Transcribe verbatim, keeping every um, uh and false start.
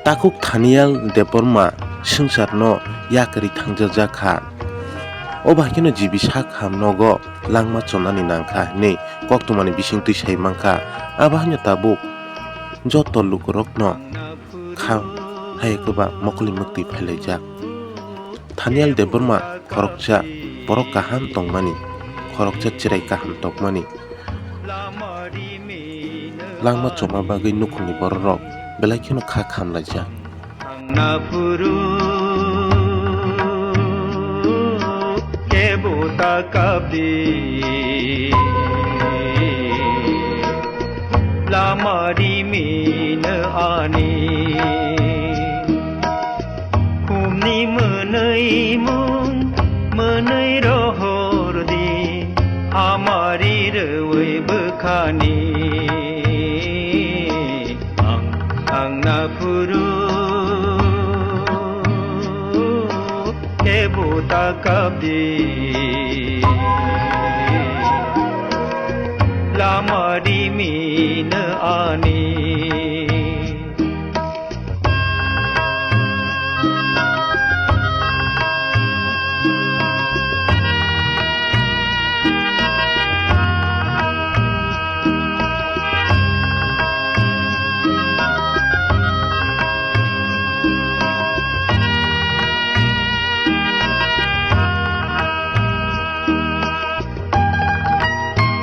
Takhuk Thanial Debbarma swngcharno yakarwi thangjajak kha. O bai kheno G B sak ham nogo langma chonani nang kha hwnwi koktwmani bisingtwi sai man kha. Abo haino tabuk joto lukurokno kha hai kwba mokoli mwktwi phailaijak. Thanial Debbarma khoroksa borok kaham tongmani, khoroksa chwrai kaham tongmani. Langma choma bagwi nukhungni bororok belai kheno kha khamlaijak. Ang naphuru kebo ta kabdi. Lama rimino ani. Khumni mwnwi mung mwnwi rohor di, amari rwi bwkhani. Ang, ang naphuru kebo ta kabdi. Lama rimino ani.